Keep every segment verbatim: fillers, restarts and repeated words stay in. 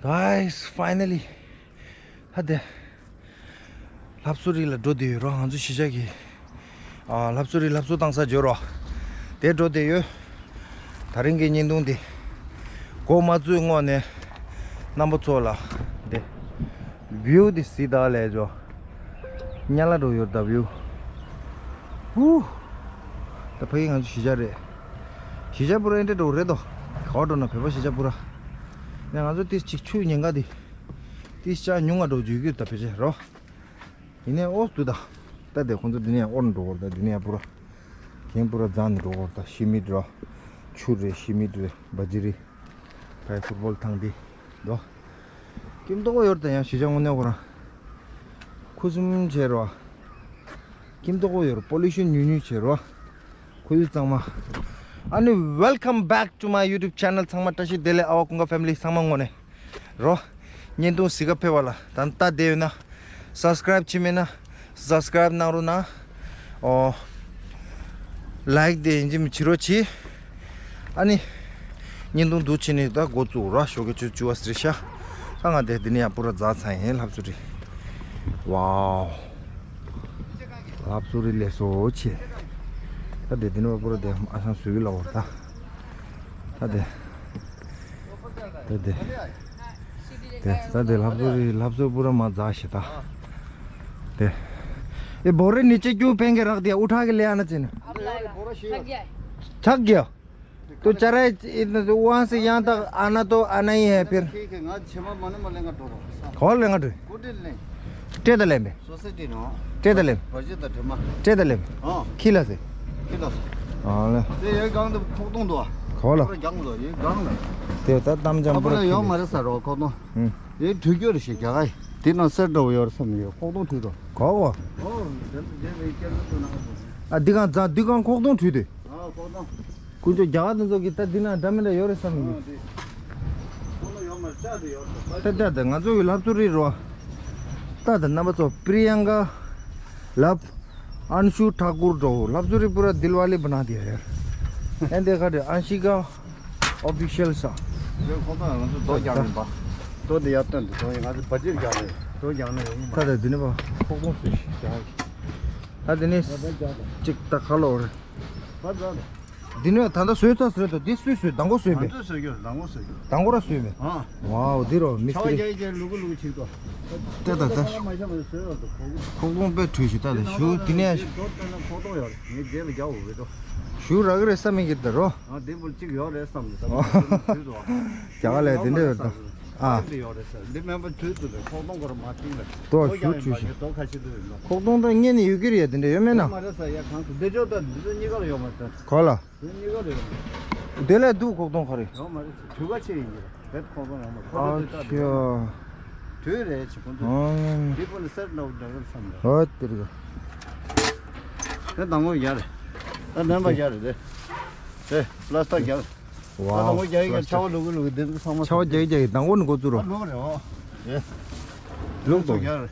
Guys, finally. ཧ་དེ། ལྷ་བཟོ་རི་ལ་འགྲོ་བསྡད་ཡོད་རོ། ང་ཚོ་གཞིས་ཆགས་ཀྱི། ཨ། ལྷ་བཟོ་རི་ལྷ་བཟོ་བཏང་ས་འཇོག་རོ། དེ་འགྲོ་བསྡད་ཡོད། དེ་རིང་གི་བརྙན་ཐུང་འདི། འགོ་མ་བཙུགས་སྔོན་ནས། རྣམ་པ་ཚོ་ལ། དེ། བིའུ་འདི་གཟིགས་དང་ལས་འཇོག་ཉལ་ལ་འགྲོ་ཡོད་ད་བིའུ། ཧུ། ད་ཕ་གི་ང་ཚོ་གཞིས་ཆགས་རེད། གཞིས་ཆགས་པུ་ར་ཨེ་འདྲ་འགྲོ་རེད་དོ། ག་བ་འགྲོ་ན་བོད་པ་གཞིས་ཆགས་པུ་ར། ནས་ང་ཚོ་ཏིས་ཅིག་ཆུ་ཉེན་ཁ་དེ། ཏིས་ཅག་ཉུང་ང་འགྲོ་རྒྱུ་རྒྱུ་ད་བེད་ཆེ་རོ། ཡིན་ནའི་ཨོ་དུ་ད། ད་དེ་ཁོང་ཚོ་འདི་ནས་ཨོར་འགྲོ་བར་ད་འདི་ནས་པུ་ར། གན་པུ་ར་རྫ་ནས་འགྲོ་བར་ད་ཤི་མིད་རོ། ཆུ་རེ་ཤི་མིད་རེ་བ་ཇི་རེ། ཕའི་ཕུཊ་བོལ་ཐང་འདི། དོ། ཀིམ་ཏོག་ཡོར་ད་ཡང་གཞིས་ཆགས་དངོས་གནས་ཁོ་རང་། ཁུ་སུམ་ཆེ་རོ། ཀིམ་ཏོག་ཡོར་པོ་ལུ་ཤན་ཉུང་ཉུང་ཆེ་རོ། ཁོ་ཡུལ་གཙང་མ། ཨ་ནི། Welcome back to my YouTube channel. ཚང་མ་བཀྲ་ཤིས་བདེ་ལེགས། ཨ་བ་ཀུན་དགའ་ཕེ་མི་ལི་ཚང་མ་ངོ་ནས་རོ། བརྙན་ཐུང་གཟིགས་ག་ཕེབས་པ་ལ་ད་ལྟ་བསྡད་ཡོད་ན། Subscribe བྱས་མེད་ན་Subscribe གནང་རོགས་གནང་། ཨོ། Like དེ་ཡིན་གཅིག་མིན་གཅིག་བྱེད་རོགས་གྱིས། ཨ་ནི། བརྙན་ཐུང་འདུག་བྱས་ནས་ད་འགོ་བཙུགས་རོ། ཞོགས་ཀྱི་ཆུ་ཚོད་བཅུ་པ་ཟེར་ཤག་ད་ང་དེ་འདི་ནས་ཡང་པུ་ར་རྫ་ཚང་ཡིན་ལྷ་བཟོ་རི། ཝའོ། ལྷ་བཟོ་རི་ལས་སོ་ཆེ། ད་དེ་འདི་ནས་པུ་ར་དེ་ཨ་ཞང་བཟོས་ལ་བར་ད། ད་དེ། ད་དེ། དེ་ད་དེ་ལྷ་བཟོ་རི་ལྷ་བཟོ་པུ་ར་མ་རྫ་ཤི་ད། དེ། ये बोरे नीचे क्यों फेंक के रख दिया? उठा के ले आना चाहिए ना। अब लाएगा। थक गया है। थक गया? तो चला है, इतना तो वहाँ से यहाँ तक आना तो आना ही है फिर। ठीक है, ང་ཕྱི་མ་མ་ནི་མ་ལེན་ག་འགྲོ་རོགས། ཁོ་ལེན་ག་འགྲོ། སྐུ་དྲིན་ལེན། སྤྲད་ད་ལེན་པས། སོ་སོ་དྲིན་ནོ། སྤྲད་ད་ལེན། བ་ཇི་ད་དྲི་མ། སྤྲད་ད་ལེན། ཨ། ཁྱི་ལ་ཟེར། ཁྱི་ལ་ཟེར། ཨ་ལེ། དེ་ཡོད་གང་དུ་ཁོག་སྟོང་དུ་བ། ཁོ་ལ། ཁོ་ར་རྒྱང་དུ་ཡོད་གང་ལ། དེ་ད་གཏམ་འཇམ་ཨ་པོ་པོ་ལ་ཡོད་མ་རེད་ས་རོ་ཁོག་སྟོང་། ཨུ། དེ་དུས་རྒྱུ་རེ་ཞིག་རྒྱ་ག་ཡི། དེ་ནང་གསེར་འདྲ་བོ་ཡོད་རེད་བསམ་ཡོད་ཁོག་སྟོང་དུས་དོ། གོ་གོ། ཨོ། དེ་དེ་ལས་སྐྱེ་ལུགས་དུ་ནང་དུ། ཨ་འདི་གང་རྫ་འདི་གང་ཁོག་སྟོང་དུས་དེ། ཨ་ཁོག་སྟོང་། ཀུན་སྤྱོད་རྒྱ་གར་དེ་ཚོ་གི་ད་འདི་ན་འདྲ་མི་འདྲ་ཡོད་རེད་བསམ་གི། ཨ་དེ། ཁོག་སྟོང་ཡོད་མ་རེད་ལྕགས་དེ་ཡོད་རེད། ད་ད་ད་ང་ཚོ་གི་ལྷ་བཟོ་རི་རོ། ད་ད་རྣམ་པ་ཚོ་པྲི་ཡང་ཀ་ལབ། अंशु ठाकुर འགྲོ་ལྷ་བཟོ་རི་པུ་ར་दिलवाले बना दिया यार। ཨེ་འདི་ག་རེད་अंशिका Official ས། ཁོ་ད་ང་ཚོ་རྡོ་རྒྱག་ནས་པ། རྡོ་དེ་ཡར་བཏོན་དུ་རྡོ་ཡིན་ང་ཚོ་བ་ཇིར་རྒྱག་ནས་རྡོ་རྒྱག་ན་ཡོང་གི་མ། ད་ད་འདི་ནས་པ་ཁོག་སྟོང་སུ་ཞིག་རྒྱག་གི། ད་འདི་ནས་ད་ད་རྒྱག་ད། གཅིག་ད་ཁ་ལོ་རེད། ད་ད་ད། འདི་ནས་ད་ལྟ་བཟོས་ཚར་ཟེར་དོ་འདི་སུས་བཟོས་དང་པོ་བཟོས་ང་པས། ཚོས་བཟོས་རྒྱུ་དང་པོ་བཟོས་རྒྱུ། དང་པོ་ར་བཟོས་པས། ཨ། ཝའོ་འདི་རོ་མི་ཆ་བ་སི་ཏྲི། རྒྱག་རྒྱག་ལུ་གུ་ལུ་གུ་ཆིག་ཏོ། ད་ད་ད། ད་མ་ཤ་མ་བཟོས་རོ་དོ་ཁོག་གུ། ཁོག་སྟོང་པས་བྲུས་ཞིག་ད་ད་ཞུ་འདི་ནས་ཞུ། རྡོ་བཏོན་ན་ཁོག་སྟོང་ཡོད་རེད་ངས་རྗེས་ལ་རྒྱག་འོ་བས་དོ། ཞུ་རག་གི་རེད་བསམ་མི་གི་ད་རོ། ཨ་དེ་འབུར་གཅིག་ཡོད་རེད་བསམ་ནས་བསམ་ནས་ཞུས་དོ། རྒྱ་གར་ལས་དེ་འདྲ་ཡོད་ད། ཨ། འདི་ཡོད་རེད་ཟེར་འདི་སྨན་པ་བྲུས་ཚུལ་རེད་ཁོག་སྟོང་སྐོར་མ་ཏིང་རེད། དོ་ཞུ་བྲུས་ཤིག་རྡོ་ཁ་ཤས་འདུག་རེད་ནོ། ཁོག་སྟོང་ད་རྙེད་ནས་ཡོད་ཀྱི་རེད་དེ་འདྲ་ཡོད་མེད་ན། མ་རེད་ས་ཡ་གང་སུ་འདི་ཅོག་ད་འདི་ཚོ་གཉིས་ཀ་ལ་ཡོད་མ་རེད། གོ་ལ། འདི་གཉིས་ཀ་ལ་ཡོད་མ་རེད། དེ་ལས་སྡུག་ཁོག་སྟོང་ག་རེད། ཡོད་མ་རེད་ས་དུས་ཀ་ཆེ་ཡིན་གྱི་རེད་བེད་ཁོག་སྟོང་ཡོད་མ་རེད་ཁོ་ཨ་ཚོ་དུས་ད་ཁྱོ། དུས་རེད་ཆེ་ཁོ་ཚོ། ཨང་། འདི་ཀུན་ནས་སེར་འདྲ་བོ་འདྲ་གི་རེད་བསམ་རེད། ཨོ་དེ་རེད། དེ་དང་པོ་ཡ་རེད། ད་ནན་པ་ཡ་རེད་དེ། དེ་པ་ལ་སི་ཏིག་ཡ་རེད། ད་དང་པོ་རྒྱ་ཡིག་ཆ་བ་ལུག་གི་ལུག་གི་འདི་ཚོ་ཚང་མ་ཆ་བ་རྒྱ་ཡིག་རྒྱ་ཡིག་དང་པོ་ནས་འགོ་བཙུགས་རོགས། ལུག་རེད་ཨོ། ལུག་དང་།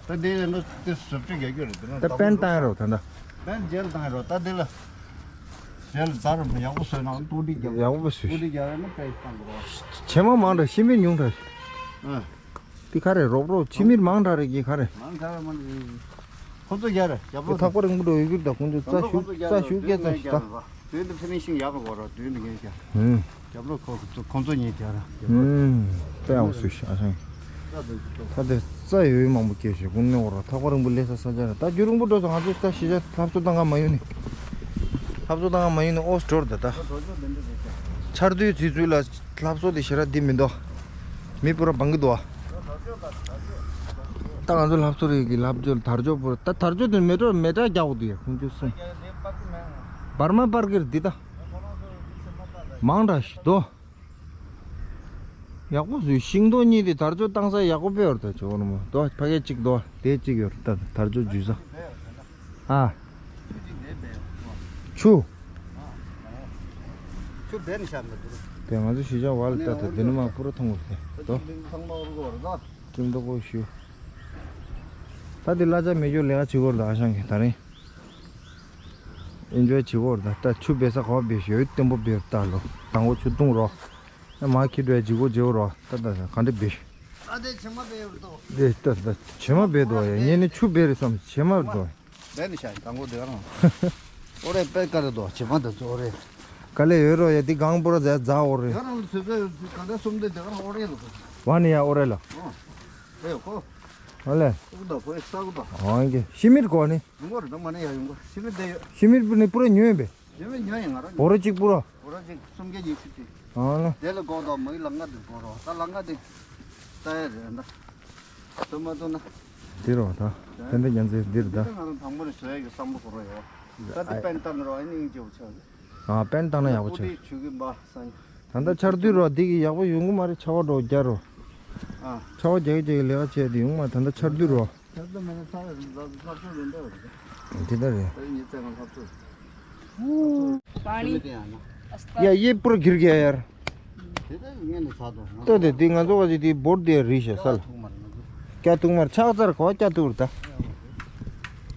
ད་འདི་ཡིན་ན་དེ་ཟུར་ཁྲིད་རྒྱག་རྒྱུ་རེད་དེ་ན་ད་པན་བཏང་རོགས་ད་ད། པན་རྗེས་ལ་བཏང་རོགས་ད་འདི་ལ། རྗེས་ལ་ད་རུ་ཡག་པོ་བཟོས་ན་ཏུ་ཏི་རྒྱག་ཡག་པོ་བཟོས། ཏུ་ཏི་རྒྱག་ཡ་ན་པན་བཏང་དགོས་རོགས། བྱེ་མ་མང་དྲགས་ཤི་མིར་ཉུང་དྲགས། ཨ། འདི་ག་རེ་རོགས་རོགས་ཕྱི་མིར་མང་དྲགས་རེད་ཀྱི་ག་རེ། མང་དྲགས་མང་དྲགས། ཁོ་ཚོ་རྒྱ་རེད་རྒྱབ་ལོགས་ཐག་པ་རིང་པོ་འགྲོ་ཡོད་རྒྱུ་དང་ཁོ་ཚོ་རྩ་ཤུགས་རྩ་ཤུགས་སྐྱེ་ཚ་ཞིག་ད། དུས་འདི་ཕི་ནི་ཤིང་ཡག་གི་གོ་ར་དུས་འདི་ངས་རྒྱ། ཧུམ། རྒྱབ་ལོགས་ཁོ་ཁོ་ཚོ་ཁོ་ཚོ་ཉིད་རྒྱ་ར་རྒྱབ་ལོགས། ཧུམ། དཔེ་ཡག་སུ་ཞིག་ཨ་ཤང་། ད་དེ་རྩ་ཡོད་ཡོད་མང་པོ་སྐྱེས་ཤིག་ཀུན་ནས་འོ་ར་ཐག་པ་རིང་པོ་ལས་ས་ས་ཆ་ར་ད་རྒྱུ་རིང་པོ་འགྲོ་སོང་ང་ཚོ་ད་ཤི་ཆ་ལྷབ་གསོ་བཏང་ག་མ་ཡོད་ནི། ལྷབ་གསོ་བཏང་ག་མ་ཡོད་ནི་ཨོ་སི་འགྲོ་ར་ད་ད། ཆར་དུས་དུས་ཚོད་ལ། ལྷབ་གསོ་དེ་ཞེ་དྲག་འདི་མི་འདུག་མི་པུ་ར་བང་གི་འདུག་ད་ང་ཚོ་ལྷབ་གསོ་རིགས་ཀྱི་ལྷབ་གསོ་དར་ལྕོག་པུ་ར་ད་དར་ལྕོག་དེ་མེ་ཏོག་མེ་ཏོག་རྒྱག་དགོས་འདུག་ཡ་ཁུང་ཆུ་སོང་། བར་མ་པར་གིར་འདི་ད། མང་དྲགས་ཤིག་འདུག་ཡག་པོ་བཟོས་ཤིང་ཏོག་གཉིས་དེ་དར་ལྕོག་བཏང་ས་ཡག་པོ་དཔེ་ཡོད་རེད་ད་ཇོ་བོ་ར་མོ་འདུག་ཕ་གི་གཅིག་འདུག་དེ་གཅིག་ཡོད་རེད་ད་དར་ལྕོག་འཇུ་ས། ཨ། ཆུ། ཆུ་བེ་ནི་ཤར་ནི་འདུག་དེ་ང་ཚོ་གཞིས་ཆགས་བར་ལ་ལྟ་དེ་འདི་ནི་མ་པུ་ར་མཐོང་གི་རེད་དོ། ཚང་མ་འུར་གོ་རེད་ད། ཀྲིམ་ཏོ་ཀོ་ཞུ། ད་དེ་གླ་ཆ་མེད་རྒྱུ་ལེ་ཨ་བྱེད་གོ་རེད་ད་ཨ་ཞང་གི་ད་རིང་། ཨེན་ཇོའི་བྱེད་གོ་རེད་ད་ད་ཆུ་བེ་ས་གོ་བེ་ཞོ་ཡོད་བརྟན་པོ་བེ་རེད་ད་ལོ་དང་པོ་ཆུ་བཏུང་རོགས། མ་ཁྱི་འགྲོ་ཡ་ཇི་གོ་ཇི་གོ་རོ། ཏ་ཏ་ཏ་ག་འདྲ་བི། ཨ་དེ་ཆེ་མ་བེ་ཡོད་དོ། དེ་ཏ་ཏ་ཆེ་མ་བེ་དོ་ཡ་ངས་ནི་ཆུ་བེ་རེ་བསམ་ཆེ་མ་བེ་དོ། བེ་ནི་ཤ་དང་གོ་དེ་རང་། ཨོ་རེ་པེ་ཀ་རེ་དོ་ཆེ་མ་དེ་ཚོ་ཨོ་རེ། ག་ལེ་ཡོད་རོ་ཡ་དེ་གང་པོ་ར་ཛ་ཛ་ཨོ་རེ། ཡ་རང་ལ་ཚོད་པེ་ག་འདྲ་གསུམ་དེ་དེ་ག་རང་ཨོ་རེ་ལ་གོ། ཝ་ནི་ཡ་ཨོ་རེ་ལ། ཨོ་རེ་ཡོད་གོ། ཨོ་ལེ། ཨུ་དོ་གོ་ས་གོ་དོ། ཨོ་ཡ་ཤི་མིར་གོ་ནི། ཡོང་གོ་རེ་དོ་མ་ནི་ཡ་ཡོང་གོ་ཤི་མིར་དེ་ཡོད། ཤི་མིར་པུ་ནི་པུ་ར་ཉོས་པེ། ཡོད་པེ་ཉོས་ཡ་ང་རང་ཉོས། ཨོ་རེ་གཅིག་པུ་ར། འོ་ར་ཅིག་སུམ་བརྒྱ་ཉི་ཤུ་ཅིག་ཨང་ལ། དེ་ལ་གོ་དོ་མི་ལ་ང་དེ་གོ་རོ་ད་ལ་ང་དེ་ལྟ་ཡ་རེད་ད། ཚོད་མ་ཐུབ་ན། འདི་རོ་ད། ཏན་ཏན་རྒྱན་ཚེ་འདིར་ད། དེ་ང་རང་དང་པོ་ནས་བཟོ་ཡ་གི་བསམ་བློ་གོ་རོ་ཡོད། ད་དེ་པན་བཏང་རོ་ཨ་ནི་ཨིན་ཅེ་བོ་ཆགས། ཨ་པན་བཏང་ན་ཡག་པོ་ཆགས། ད་ལྟ་ཆར་དུས་རོ་འདི་གི་ཡག་པོ་ཡོང་གི་མ་རེད་ཆར་པ་འགྲོ་རྒྱ་རོ། ཨ། ཆར་པ་རྒྱག་རྒྱག་ལས་ཀ་བྱས་དེ་ཡོང་མ་ད་ལྟ་ཆར་དུས་རོ། ད་ལྟ་མེད་ན་ཚ་བའི་ལྷ་ལྷ་ཚོགས་ཡོང་འདྲ་བ་རེད། དེ་ལྟར་རེད། ད་ཉི་ཚེ་གང་ལྷ་ཚོགས། पानी। यार ये पूरा गिर गया यार। तो दे दी ང་ཚོ་ག་ཅི་དེ་བོར་དེ་རི་ཤ་སལ། क्या तुम मर छाव सर को क्या तुम ता।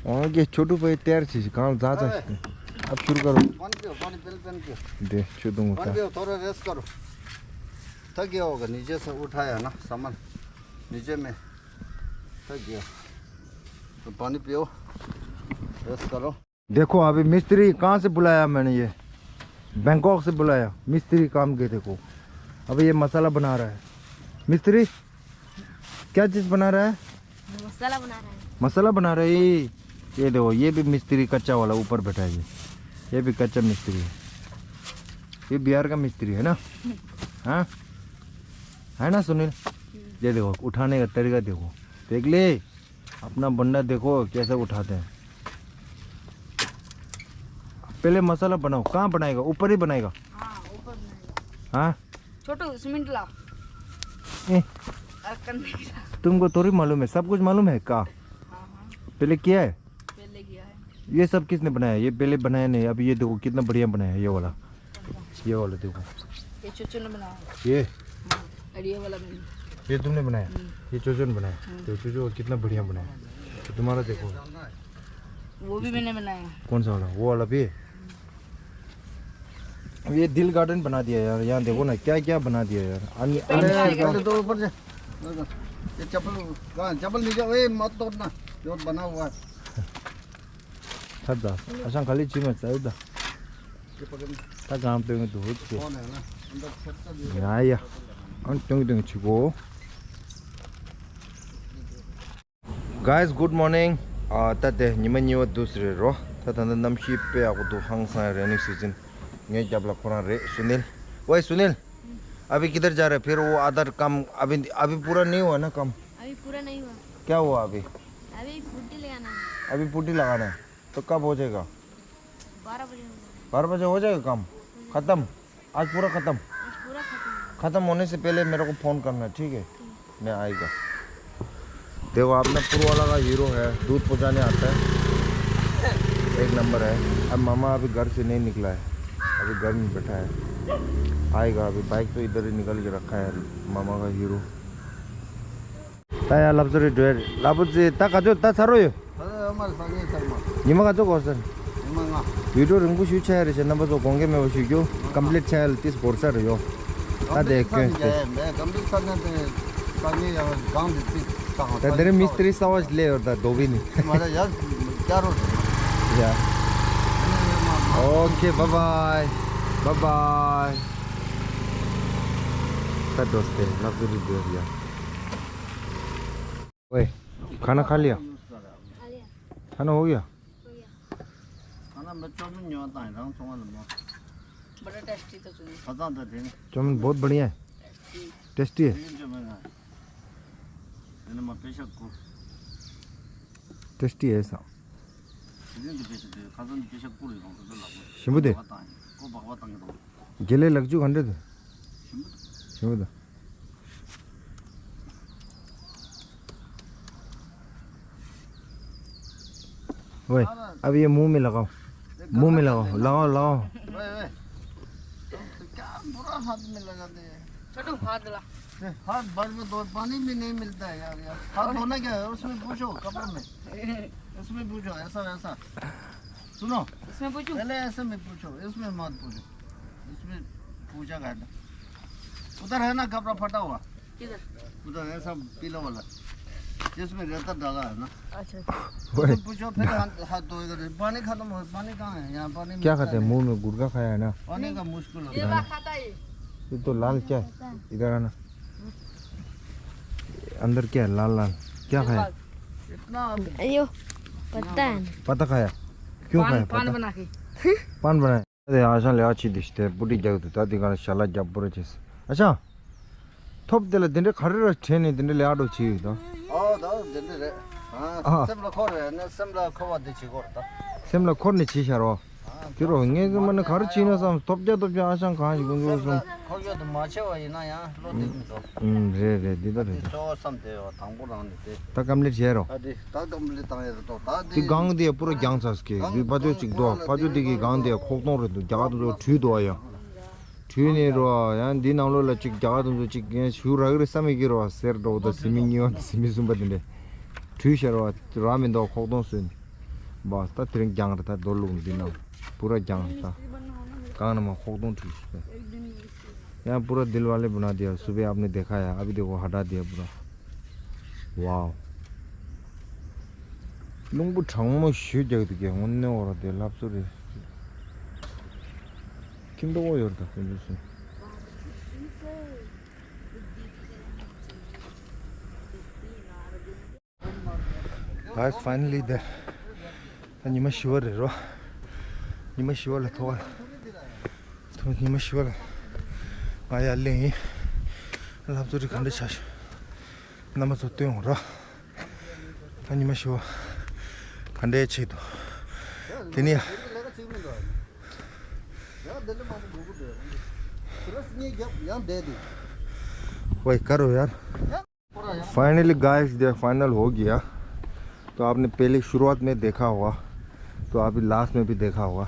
ओके छोटू भाई तैयार छी कहां जा जा। अब शुरू करो। पानी पियो, पानी पहले पहले पियो। दे छो दूंगा पानी पियो, थोड़ा रेस्ट करो। थक गया होगा नीचे से उठाया ना सामान। नीचे में थक गया। तो पानी पियो, रेस्ट करो। देखो अभी मिस्त्री कहाँ से बुलाया मैंने, ये बैंकॉक से बुलाया। मिस्त्री काम के देखो, अभी ये मसाला बना रहा है मिस्त्री। क्या चीज़ बना रहा है? मसाला बना रहा है। मसाला बना रहा है। ये देखो, ये भी मिस्त्री कच्चा वाला ऊपर बैठा है। ये ये भी कच्चा मिस्त्री है। ये बिहार का मिस्त्री है ना? हाँ, है ना सुनील? ये देखो, उठाने का तरीका देखो, देख ले। अपना बंदा देखो कैसे उठाते हैं। पहले मसाला बनाओ। कहाँ बनाएगा? ऊपर ही बनाएगा। हाँ, ऊपर बनाएगा। हाँ। छोटू सीमेंट ला। ए। अरे, कंडे ला। तुमको थोड़ी मालूम है, सब कुछ मालूम है का? हाँ, हाँ। पहले किया है। पहले किया है। ये सब किसने बनाया? ये पहले बनाया नहीं। अब ये देखो कितना बढ़िया बनाया है ये वाला। ये वाला देखो। ये चोचो ने बनाया। ये? हाँ, और ये वाला मैंने। ये तुमने बनाया? हम्म। ये चोचो ने बनाया? हम्म। तो चोचो कितना बढ़िया बनाया। तो तुम्हारा देखो। वो भी मैंने बनाया। कौन सा वाला? वो वाला भी? ये दिल गार्डन बना दिया यार, यहाँ देखो ना क्या क्या बना दिया यार। अन-, अरे, अन- पहले तो ऊपर से। ये चप्पल, कहाँ? चप्पल नीचे, ए, मत तोड़ना, जो बना हुआ है। खत दा, असां खाली ची में चाहिए दा। ये पकड़। ता काम पे में तो हो चुके। कौन है ना? अंदर छत का भी। या, या। अन टोंग टोंग छिको। Guys, good morning. ཨ་ད་དེ་ཉི་མ་གཉིས་པ་འདུག་ཟེར་རོ། ད་ད་ལྟ་གནམ་གཤིས་དཔེ་ཡག་པོ་འདུག་ཧང་སང་རེ་ནིང་སི་ཛིན། ངའི་རྒྱབ་ལ་ཁོ་རང་རེད། སུ་ནིལ། ཝེ་སུ་ནིལ། अभी किधर जा रहे? फिर वो आधार काम अभी, अभी पूरा नहीं हुआ ना काम? अभी पूरा नहीं हुआ। क्या हुआ अभी? अभी पुट्टी लगाना है। अभी पुट्टी लगाना है। तो कब हो जाएगा? बारह बजे हो जाएगा। बारह बजे हो जाएगा काम? खत्म? आज पूरा खत्म? आज पूरा खत्म। खत्म होने से पहले मेरे को फोन करना, ठीक है? मैं आएगा। देखो, अपना पुरवाला का हीरो है, दूध पहुंचाने आता है, एक नंबर है। अब मामा अभी घर से नहीं निकला है, अभी घर में बैठा है। आएगा, अभी बाइक तो इधर ही निकल के रखा है मामा का हीरो। ད་ཡ་ལབ་ཚོ་རེ་འགྲོ་ཡ་རེད། ལབ་ཚེ་ད་ག་ཚོད་ད་ཚར་རོ་ཡོད། ད་ཡ་མར་ས་ངེས་ཚར་མ། ཉི་མ་ག་ཚོད་འགོར་ས་རེད། ཉི་མ་ལྔ། བི་ཌིའོ་རིང་པོ་ཞིག་ཆགས་ཡ་རེད་ཤག་རྣམ་པ་ཚོ་དགོངས་འགལ་མེད་པ་ཞུ་རྒྱུ། ཀམ་པི་ལིཊ་ཆགས་ཡ་ལ་ཏིས་འགོར་ས་རེད་ཡོད། ད་དེ་སྐྱོན་ཏེ། ཀམ་པི་ལིཊ་ཆགས་ན་དེ་ས་ངེས་ཡང་གང་དེ་ཏིས་ད་ཧང་ད་དེ་རིང་མི་སི་ཏི་རི་གསར་པ་ཞིག་སླེབས་ཡོད་ད་རྡོ་བི་ནི། མ་རེད་ཡ་སྐྱ་རོ་རེད། ཡ། ཨོ་ཁེ། བཱའི་བཱའི། བཱའི་བཱའི། ད་འགྲོ་སྟེ་ལག་ཏུ་རི་འགྲོ་ཡ། ओए, खाना खा लिया? खा लिया। खाना हो गया? हो गया। खाना मैं चाउमिन न्योता है, रंग थोड़ा लम्बा। बड़ा टेस्टी था चाउमिन। खत्म था थे। चाउमिन बहुत बढ़िया है। टेस्टी। टेस्टी है। लेकिन जो मैं ना, मैंने मैं प्रेशर कुक। टेस्टी है ऐसा। लेकिन जो प्रेशर, खत्म प्रेशर कुक ही रंग तो लगा। शिमबू दे। पता है, को बकवा तंग तो। गेले लग जू घंटे दे। शिमबू दे। शिमबू दे। ओए, अब ये मुंह में लगाओ। मुंह में लगाओ, लगाओ, लगाओ। ओए, ओए। क्या बुरा हाथ में लगा दे। छोटू, हाथ ला। ए, हाथ भर में दो, पानी भी नहीं मिलता है यार, यार। हाथ धोना क्या है? उसमें पूछो, कपड़े में। इसमें पूछो, ऐसा वैसा। सुनो। इसमें पूछूं? पहले ऐसे में पूछो, इसमें मत पूछो। इसमें पूछा करना। उधर है ना कपड़ा फटा हुआ। किधर? उधर है सब पीला वाला, जिसमें रहता डाला है ना। अच्छा, अच्छा। वही। पूछो फिर, हाँ, हाथ धोएगा रे। पानी खत्म हो, पानी कहाँ है? यहाँ पानी क्या मिलता खाते हैं? नहीं। मुंह में गुटखा खाया है ना? पानी का मुश्किल होता है। ये तो लाल क्या है? इधर आना। अंदर क्या है? लाल लाल क्या खाया? इतना अयो, पता है। पता खाया? क्यों पान, खाया पान पता? बना के। पान बनाया। अरे, आशां ले अच्छी दिखते हैं, बुढ़ी जगह तो दादी का शाला जब बुरे चीज। अच्छा, थोप दे ले, दिन रे खड़े रह, छे नहीं, दिन रे ले आडो छी तो। ཨོ་ད་འདི་འདི་རེད། ཨ། སེམས་ལ་འཁོར་རེད་ནི་སེམས་ལ་འཁོར་བ་འདི་བྱེད་དགོས་རེད་ད། སེམས་ལ་འཁོར་ནས་བྱས་ཤར་བ། ཨ། དེ་རུ་ངས་ཀྱི་མ་ནི་ག་རེ་བྱས་ན་བསམ་ཐོབ་རྒྱ་ཐོབ་རྒྱ་ཨ་ཞང་གང་ཞིག་ཀུན་སེམས་སྐྱོ་ལ་སོང་། འཁོར་རྒྱ་དུ་མ་ཆེ་བ་ཡིན་ན་ཡང་བློ་བདེ་གི་འདུག་ཨུམ་རེད་རེད་འདི་ལྟ་རེད་ད། གཙོ་བོ་བསམ་དེ་བ་དང་པོ་རང་ནས་དེ། ད་ཀམ་ལེ་བྱས་རོ། ད་དེ་ད་ཀམ་ལེ་བཏང་ཡ་རེད་དོ་ད་དེ། དེ་གང་དེ་པུ་ར་རྒྱང་ཚར་སྐད་དེ་ཕ་ཚོད་ཅིག་འདུག་ཕ་ཚོད་དེ་གི་གང་དེ་ཁོག་སྟོང་རེད་འདུག་རྒྱ་གར་དུ་བྲུས་འདུག་ཡ། བྲུས་ནས་རོ་ཡང་འདི་ནང་ལོགས་ལ་ཅིག་རྒྱ་གར་དུ་ཚོ་ཅིག་ངས་ཞུ་རག་རེད་བསམ་མི་གི་རོ་སེར་འགྲོ་ད་སི་མི་གཉིས་པ་དང་སི་མི་གསུམ་པ་དེ་འདྲས་བྲུས་ཤར་བ་ར་མི་འདུག་ཁོག་སྟོང་སོན། བ་ད་དེ་རིང་རྒྱང་རེད་ད་རྡོ་ལུག་འདི་ནང་པུ་ར་རྒྱང་རེད་ད། གང་ན་མ་ཁོག་སྟོང་བྲུས་ཤིག་ད། यहाँ पूरा दिल वाले बना दिया। सुबह आपने देखा है, अभी देखो हटा दिया पूरा। वाओ। རླུང་བུ་གྲང་མོ་ཞུ་རྒྱག་འདུག་གས་དངོས་གནས་འོ་ར་དེ་ལྷབ་བཟོ་རེད། ཁྱིམ་པ་འོ་ཡོད་ད་ཁྱིམ་པ་སུ། Guys, finally there. ད་ཉི་མ་བཞི་པ་རེད་རོ། ཉི་མ་བཞི་པ་ལ་ཐོག་ཐོག་ཉི་མ་བཞི་པ་ལ་ང་ཡར་སླེབས་ཡིན། ལྷ་མཚོ་རི་ག་འདྲ་ཆགས་ཤག་རྣམ་པ་ཚོ་སྟོན་འོང་རོ། ད་ཉི་མ་བཞི་པ་ག་འདྲའི་ཆེ་འདུག་དེ་ནི། ཝེ་ཀར་ཡར། finally guys, ये फाइनल हो गया। तो आपने पहले शुरुआत में देखा होगा, तो अभी लास्ट में भी देखा होगा।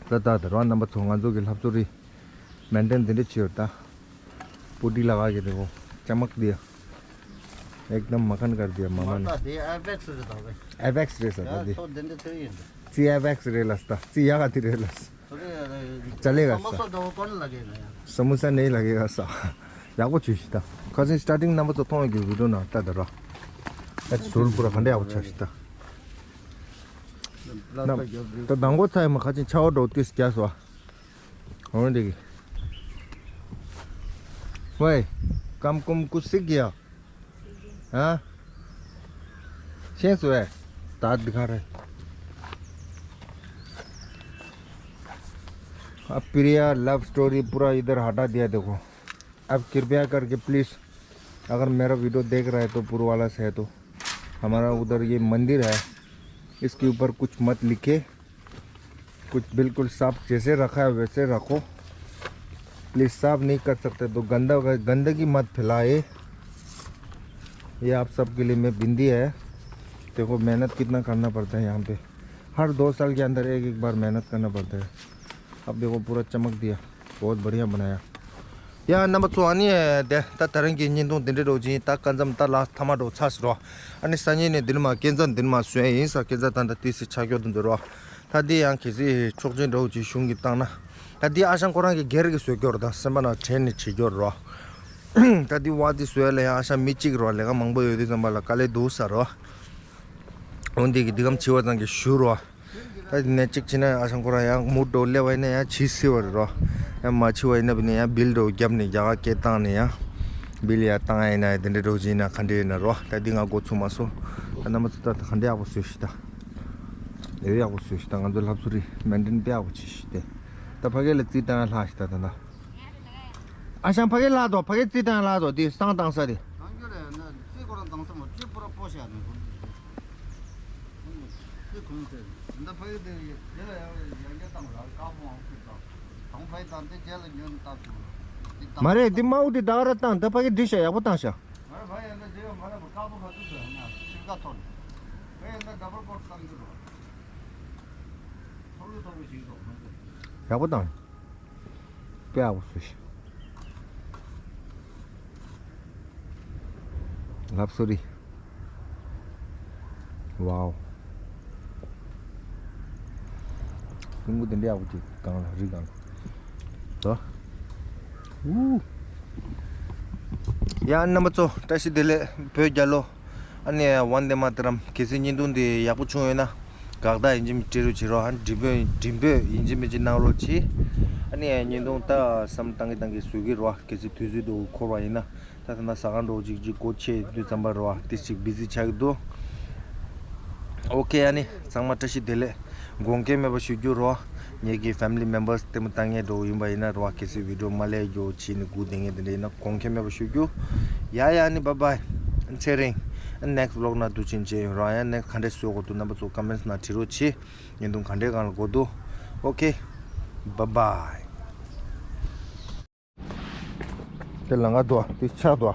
ད་ད་ད་རང་རྣམ་པ་ཚོ་ང་ཚོ་གི་ལྷ་མཚོ་རི་མེན་ཊེན་འདི་འདྲ་བྱས་ཡོད་ད། पुट्टी लगा के देखो, चमक दिया, एकदम मक्खन कर दिया मामा ने। बता दे, एपेक्स रे दावे। एपेक्स रे सदा यार, दे। तो दिन दे थोड़ी है। ची एपेक्स रे लस्ता, ची यागा ती रे लस। अरे, अरे, चलेगा समोसा सर। दो कौन लगेगा यार? समोसा नहीं लगेगा सर। याको चुशिता। कजिन स्टार्टिंग नंबर तो तोंगे वीडियो ना ता दरा। एट सुल पूरा खंडे याको चुशिता। ना, तो दंगो था मैं कजिन चाव दो तीस क्या सो। होने देगी। वही, कम कुम कुछ सीख गया। हाँ? शेष हुआ है। दांत दिखा रहे। अब प्रिया लव स्टोरी पूरा इधर हटा दिया देखो। अब कृपया करके प्लीज, अगर मेरा वीडियो देख रहा है तो पूर्व वाला से है तो, हमारा उधर ये मंदिर है, इसके ऊपर कुछ मत लिखे। कुछ बिल्कुल साफ जैसे रखा है वैसे रखो। प्लीज, साफ नहीं कर सकते तो गंदा, गंदगी मत फैलाए। ये आप सब के लिए मैं विनती है। देखो मेहनत कितना करना पड़ता है यहाँ पे, हर दो साल के अंदर एक एक बार मेहनत करना पड़ता है। अब देखो पूरा चमक दिया, बहुत बढ़िया बनाया। ཡ་རྣམ་པ་ཚོ་ཨ་ནི་དེ་ད་ད་རིང་གི་བརྙན་ཐུང་འདི་འདྲ་རོ་ཅིན་ད་ཀན་ཙམ་ད་ལ་ཐ་མ་འགྲོ་ཚར་སོང་རོ། ཨ་ནི་སང་ཉིན་ནས་འདི་ནས་མར་ཀན་ཙམ་འདི་ནས་མར་བཟོས་ཡིན་ས་ཀན་ཙམ་ད་ད་ཏི་སི་ཆ་སྐྱོ་དུ་འདུག་རོ། ད་འདི་ཡང་གལ་སྲིད་ཆོག་མཆན་འདྲ་བོ་ཅིག་གཞུང་གིས་བཏང་ན། ད་འདི་ཨ་ཞང་ཁོ་རང་གི་སྒེར་གྱི་བཟོས་སྐྱོར་དང་སེམས་པ་ནང་དྲན་ནས་བྱེད་སྐྱོར་རོ། ད་འདི་བ་འདི་བཟོས་ལ་ཡང་ཨ་ཞང་མི་གཅིག་རོ་ལས་ཀ་མང་པོ་ཡོད་དུས་ཙམ་པ་ལ་དཀའ་ལས་འདུག་ས་རོ། འོན་ཏེ་གི་འདི་གམ་འཆི་བ་ཙམ་གྱི་ཞུ་རོ། ད་འདི་ནས་གཅིག་བྱས་ན་ཨ་ཞང་ཁོ་རང་ཡང་མུར་འདྲ་བོ་སླེབས་པ་ཡིན་ན་ཡང་བྱིས་སྲིད་པ་རེད་རོ། ཡང་མ་འཆི་བ་ཡིན་ན་བི་ནས་ཡང་བིལ་འདྲ་བོ་བརྒྱབ་ནས་རྒྱ་གར་སྐད་བཏང་ནས་ཡང་བིལ་ཡར་བཏང་ཡ་ཡིན་ན་ཡང་དེ་འདྲ་འདྲ་བོ་ཅིག་ཡིན་ན་ག་འདྲ་ཡིན་ན་རོ། ད་འདི་ང་འགོ་ཚུགས་མ་སོང་། ད་རྣམ་པ་ཚོ་ད་ག་འདྲ་ཡག་པོ་བཟོས་ཤིག་ད། ལས་ཡག་པོ་བཟོས་ཤིག་ད། ང་ཚོ་ལྷ་མཚོ་རི་མེན་ཊེན་དཔེ་ཡག་པོ་བྱེད་ཤིག་དེ། ད་ཕ་གི་ལ་རྩིས་བཏང་ཡ་ལྷག་ཤིག་ད་ད་ད། ཨ་ཞང་ཕ་གི་ལྷག་དོ། ཕ་གི་རྩིས་བཏང་ཡ་ལྷག་དོ། དེ་བསང་བཏང་ས་དེ། གང་རྒྱུ་རེད་ན་རྩིས་ཁོ་རང་བཏང་ས་མ་རྩིས་པུ་ར་པོ་ཤ་ནི་ཁོ་རྩིས་ཁོང་ཚེ་འདི་ཕ་གི་དེ་ཡ་ལ་ཡ་ཡ་རྒྱ་བཏང་ར་དཀར་པོ་ཨང་ཁུ་ད་གང་ཕ་གི་དང་དེ་རྒྱ་ལ་ཉོན་བཏང་སོང་། མ་རེད། འདི་མའུ་འདི་ད་ག་ར་བཏང་། ད་ཕ་གི་འདི་ཤ་ཡག་པོ་བཏང་ཤ། ང་ར་ཕ་ཡ་ན་རྗེ་མ་ར་བ་དཀར་པོ་ག་ཚོད་ཟེར་ན་ཤིལ་ཀ་ཐོར་ནས་ཕ་ཡ་ན་ཌ་བལ་ཀོ་ཊི་བཏང་གི་རོ། ཡག་པོ་བཏང་། དཔེ་ཡག་པོ་བཟོས་ཤིག་ལབ་སོ་རི། ཝའོ། ལུང་པ་དེ་འདྲ་ཡག་པོ་ཅིག་སྒང་ལ་རི་སྒང་ལ། དོ། ཨུ། ཡ་རྣམ་པ་ཚོ་བཀྲ་ཤིས་བདེ་ལེགས། བོད་རྒྱལ་ལོ། ཨ་ནི་ཝན་དེ་མ་ཏི་རམ། གལ་སྲིད་བརྙན་ཐུང་འདི་ཡག་པོ་བྱུང་ཡོད་ན་དགའ་རྟགས་ཡིན་གཅིག་མིན་གཅིག་སྤྲད་རོགས་བྱེད་རོགས། ཨ་ནི་འགྲེམས་སྤེལ་འགྲེམས་སྤེལ་ཡིན་གཅིག་མིན་གཅིག་གནང་རོགས་གྱིས། ཨ་ནི་བརྙན་ཐུང་ད་བསམ་བཏང་གི་བཏང་གི་བཟོ་གི་རོགས། གལ་སྲིད་དུས་ཚོད་དུ་འཁོར་བ་ཡིན་ན། ད་ཐ་ན་ཟ་ཁང་འགྲོ་གཅིག་གཅིག་སྒོ་ཕྱེ་དུས་ཙམ་པ་རོགས་ཏི་ཞིག་བི་ཟི་ཆགས་ཀྱི་འདུག་ཨོ་ཁེ། ཨ་ནི་ཚང་མ་བཀྲ་ཤིས་བདེ་ལེགས། དགོངས་འགལ་མེད་པ་ཞུ་རྒྱུ་རོགས། ངེད་ཀྱི་family members་ལྟད་མོ་ལྟ་མཁན་འདྲ་བོ་ཡིན་པ་ཡིན་ན་རོགས། གལ་སྲིད་video་མ་ལས་རྒྱུ་བྱས་ནས་སྒུག་བསྡད་མཁན་དེ་འདྲ་ཡིན་ན་དགོངས་འགལ་མེད་པ་ཞུ་རྒྱུ། ཡ་ཡ། ཨ་ནི་bye bye། ཚེ་རིང་། next vlog་ནང་དུ་ཕྱིན་ཆད་རོགས། ཡང་next་ག་འདྲས་བཟོ་དགོས་འདུག་རྣམ་པ་ཚོ་comments་ནང་བྲིས་རོགས་གྱིས། བརྙན་ཐུང་ག་འདྲས་སྒང་ལ་དགོས་འདུག་ཨོ་ཁེ། bye bye། དེ་ལམ་ཁ་འདུག་དེ་ཆག་འདུག་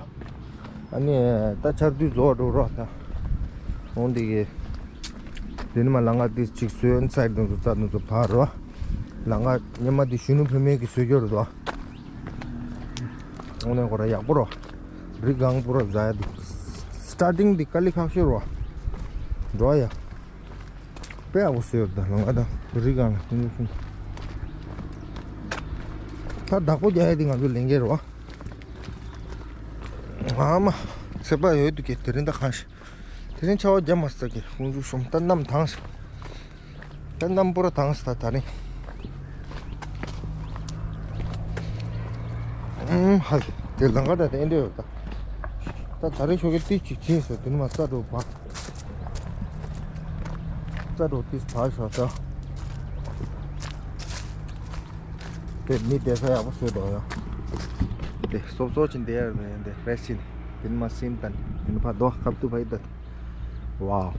ཨ་ནི་ད་ཆར་དུས་རྫོགས་འགྲོ་རོགས་ད། འོང་འདི་གི། དེ་ནི་མ་ལམ་ཁ་དེ་གཅིག་བཟོས་ཚར་དུས་ཚོ་རྩ་དུས་ཚོ་ཕར་རོ། ལམ་ཁ་སྔོན་མ་དེ་གཞོན་ནུ་བུད་མེད་ཀྱི་བཟོས་རྒྱུ་རེད་འདུག་འོང་ནས་ཁོ་ར་ཡག་པོ་རོ། རི་སྒང་པུ་ར་ཟ་ཡ་དེ། starting་དེ་དཀའ་ལས་ཁག་ཤོས་རོ། འགྲོ་ཡ། དཔེ་ཡག་པོ་བཟོས་ཡོད་ད་ལམ་ཁ་དང་རི་སྒང་ལ་ཐུང་ཐུང་ཐུང་། ད་བདག་པོ་རྒྱག་ཡ་དེ་ང་ཚོ་ལས་འགན་རེད་བ། ཨ་མ། ཚེ་དཔག་ཡོད་དུ་གི་དེ་རིང་ད་གང་ཞིག་དེ་རིང་ཆར་པ་བརྒྱབ་མ་ས་གི་ཁོང་ཚོ་གསུམ་ད་གནམ་དྭངས་ས། ད་གནམ་པོ་ར་དྭངས་ས་ད་ད་རིང་། ཨུམ་ཧ་ལས་དེ་ལམ་ཁ་ད་དེ་ཨེ་འདྲ་ཡོད་ད། ད་ད་རེས་ཞོགས་ཀས་ཏི་ཅིག་ཕྱིན་སོང་དེ་ནི་མ་རྩ་འགྲོ་བ། རྩ་འགྲོ་ཏིས་བག་ཞོག་ད། དེ་མི་བསྡད་ས་ཡག་པོ་བཟོས་འདུག་ཡ། དེ་སོབ་སོབ་ཅིག་བསྡད་ཡ་མེད་དེ་རེས་ཅིག་དེ་ནི་མ་སིམ་ད་ནི་དེ་ནི་ཕ་དོ་ཁབ་ཏུ་ཕ་ཡི་ད། ཝའོ།